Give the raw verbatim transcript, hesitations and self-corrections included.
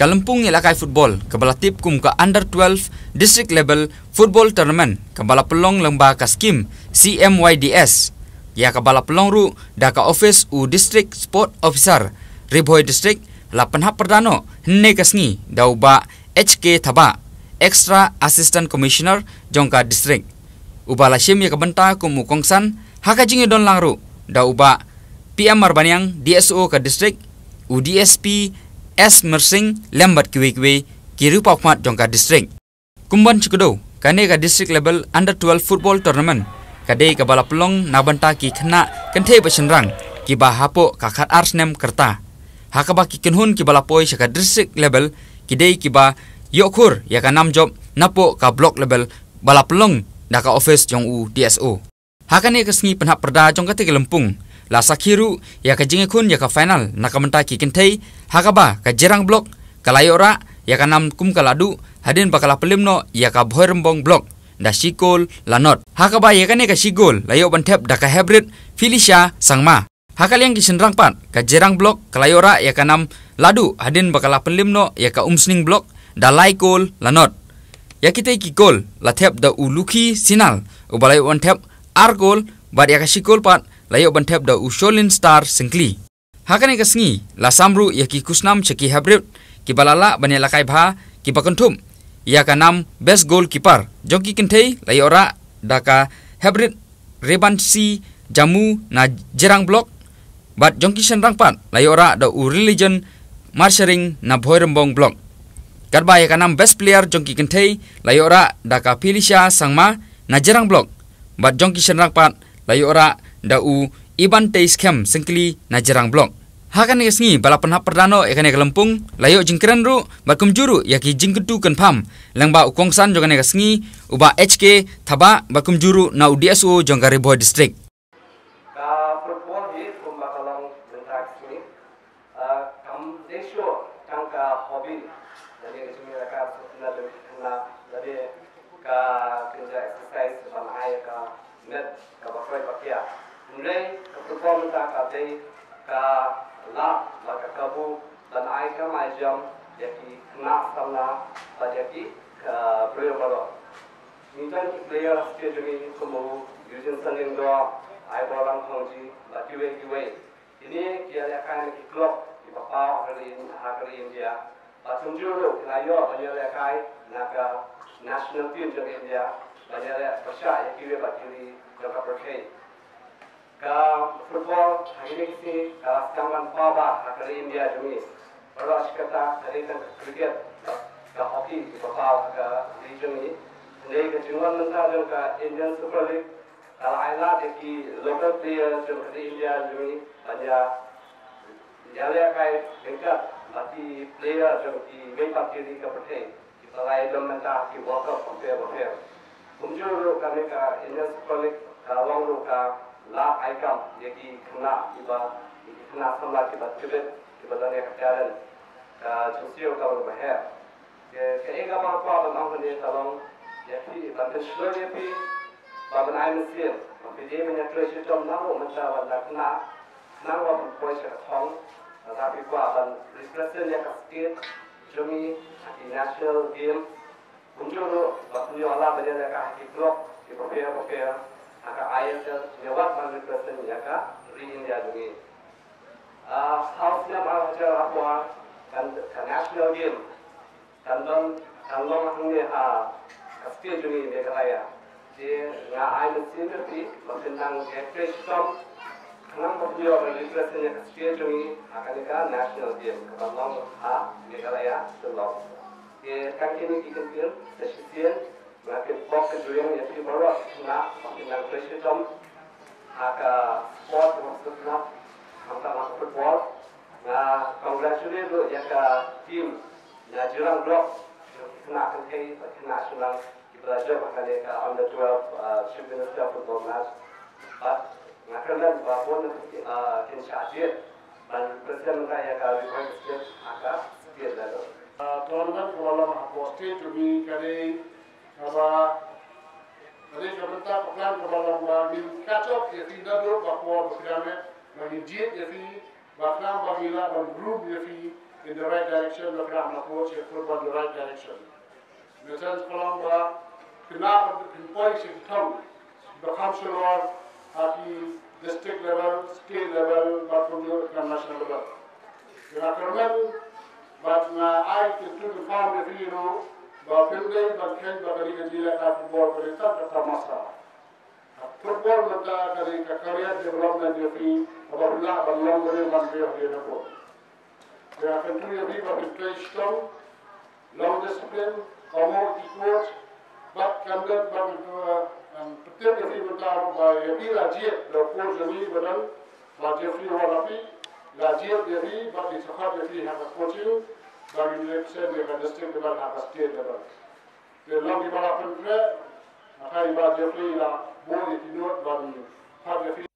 Ka lympung ïalehkai football kaba la tip kum ka Under twelve District Level Football Tournament kaba la pynlong lyngba ka skim C M Y D S, ïa kaba la pynlong ruh da ka ophis u District Sport Officer, Ri Bhoi District, la pynhap pyrda noh hynne ka sngi da u Bah H K Thabah, Extra Assistant Commissioner jong ka district, uba la shim ïa ka bynta kum u kongsan ha ka jingïadon lang ruh da u Bah P M Marbaniang, D S O ka district, u D S P S Myrsing lem bad kiwei kiwei ki riewpawkhmat jong ka district. Kum ban shu kdew, kane ka District Level Under twelve Football Tournament ka dei kaba la pynlong na ka bynta ki khynnah kynthei bad shynrang kiba hapoh ka khatar snem ka rta, ha kaba ki kynhun kiba la poi sha ka District Level ki dei kiba ïoh khur ïa ka nam jop napoh ka Block Level ba la pynlong da ka ophis jong u D S O. Ha kane ka sngi pynhap pyrda jong katei ka lympung, la sakhi ruh ïa ka jingïakhun ïa ka final na ka bynta ki kynthei, ha kaba ka Jirang Block ka la ïoh rah ïa ka nam kum ka la duh hadien ba ka la pynlip noh ïa ka Bhoirymbong Block da shi kol la nod, ha kaba ïa kane ka shi kol la ïoh ban thep da ka Hebrit Felicia Sangma. Ha ka liang ki shynrang pat, ka Jirang Block ka la ïoh rah ïa ka nam la duh hadien ba ka la pynlip noh ïa ka Umsning Block da lai kol la nod. Ïa kitei ki kol la thep da u Lukhi Sinal, uba la ïoh ban thep ar kol, bad ïa ka shi kol pat la ïoh ban thep da u Sholin Star Syngkli. Ha kane ka sngi la sam ruh ïa ki khusnam sha ki Hebrit kiba la lah ban ïalehkai bha, kiba kynthup ïa ka nam Best Goalkeeper jong ki kynthei la ïoh rah da ka Hebrit Rebansi Jammu na Jirang Block, bad jong ki shynrang pat la ïoh rah da u Religion Marsharing na Bhoirymbong Block. Katba ïa ka nam Best Player jong ki kynthei la ïoh rah da ka Felicia Sangma na Jirang Block, bad jong ki shynrang pat la ïoh rah da u Iban Tei Skhem Syngkli na Jirang Block. Ha kane ka sngi ba la pynhap pyrda noh ïa kane ka lympung, la ïoh jingkren ruh bad kumjuh ruh ïa ki jingkyntu kynpham lyngba u kongsan jong kane ka sngi, u Bah H K Thabah, bad kumjuh ruh na u D S O jong ka Ri Bhoi District. Ka football hi kumba ka long mynta ka sngi, ah, kam dei shuh tang ka hobby. Lane ka jingïalehkai sngewtynnat jong ki khynnah, lane ka kynja exercise ban ai ka met kaba koit ba khiah. Hynrei ka football mynta ka dei ka lad bad ka kabu ban ai kam ai jam ïa ki khynnah samla bad ïa ki, ah, briew baroh. Ngi don ki player ha state jong ngi kum u Eugene Sanglinggil, Aibawrang Khongji bad kiwei kiwei. Kine ki ïalehkai na ki club kiba paw ha ka ri, ha ka ri India. Bad kumjuh ruh ki la ïoh ban ïalehkai na ka national team jong India, ban ïaleh pyrshah ïa kiwei bad ki ri jong ka pyrthei. Ka football ha kine ki sngi ka la sdang ban paw bha ha ka ri India jong ngi. Baroh shi katta, ka dei tang ka cricket, ka hockey kiba paw ha ka ri jong ngi. Hynrei ka jingwan mynta jong ka Indian Super League ka la ai lad ïa ki local player jong ka ri India jong ngi ban ïa, ïalehkai ryngkat bad ki player jong kiwei pat ki ri ka pyrthei kiba la ïadon mynta ha ki World Cup bapher bapher. Kumjuh ruh kane ka Indian Super League ka long ruh ka lad ai kam ïa ki khynnah kiba, ïa ki khynnah samla kiba tbit, kiba don ïa ka talent. Ka jingsiew ka long baher. Ka, kaei kaba nga kwah ban ong hangne ka long ïa phi, ban pynshlur ïa phi ba ban ai mynsiem, ba phi dei ban ïa trei shitom naduh mynta ban da khynnah, khnang ba phin poi sha ka thong, lada phi kwah ban represent ïa ka state jong ngi ha ki national game. Kumjuh ruh ba phin ïoh lad ban ïalehkai ha ki club kiba pher bapher ha ka I S L, ne wat ban represent ïa ka ri India jong ngi. Ah, ha u snem ar hajar arphew ar, kan, ka national game kan don, kan long hangne ha ka state jong ngi Meghalaya. Te nga ai mynsiem ïa phi ba phin nang ïa trei shitom khnang ba phin ïoh ban represent ïa ka state jong ngi ha kane ka national game kaban long ha Meghalaya, Shillong. Te tang kine ki kyntien sa shisien, nga pynbok ka jingïaroh ïa phi baroh ki khynnah ba phin nang trei shitom ha ka sport, ka sport, khamtam ha ka football. Nga congratulate ruh ïa ka team na Jirang Block, ki khynnah kynthei bad ki khynnah shynrang kiba la jop ha kane ka under twelve, uh, Chief Minister football match. Bad nga kyrmen ba bun, uh, kin shah jied ban represent ïa ka Ri Bhoi District ha ka state level. Uh, tournament kaba long hapoh state jong ngi ka dei kaba, ka dei ka bynta ka plan kaba long ba ngin catch up ïa phi naduh ba por ba phi dang rit, ba ngin jied ïa phi, ba khnang ba ngi lah ban groom ïa phi in the right direction, ba phi hap ban approach ïa football in the right direction. In the sense ka long ba phi nang pynpoi sha ki thong ba kham shalor ha ki district level, state level, bad kumjuh ka national level. Te nga kyrmen bad nga ai kyntu kynpham ïa phi ruh ba phin dei ban kheiñ ba kane ka jingïalehkai football ka dei tang ka tamasa. Football mynta ka dei ka career development ïa phi, haba phi lah ban long briew, ban briew ha kane ka por. Te nga kyntu ïa phi ba phin trei shitom, long discipline, kohnguh ïa ki coach, bad kan dei ban, eh, ban pyntip ïa phi mynta ruh ba ïa phi la jied da u coach jong ngi ba don, ba Jeffrey Walapi, la jied ïa phi, bad i sngewkhot ïa phi ha ka coaching, ba ngin represent ïa ka district level ha ka state level. Te long kiba la pyntrei, nga tharai ba Jeffrey la buh ïa ki note ban phah ïa phi.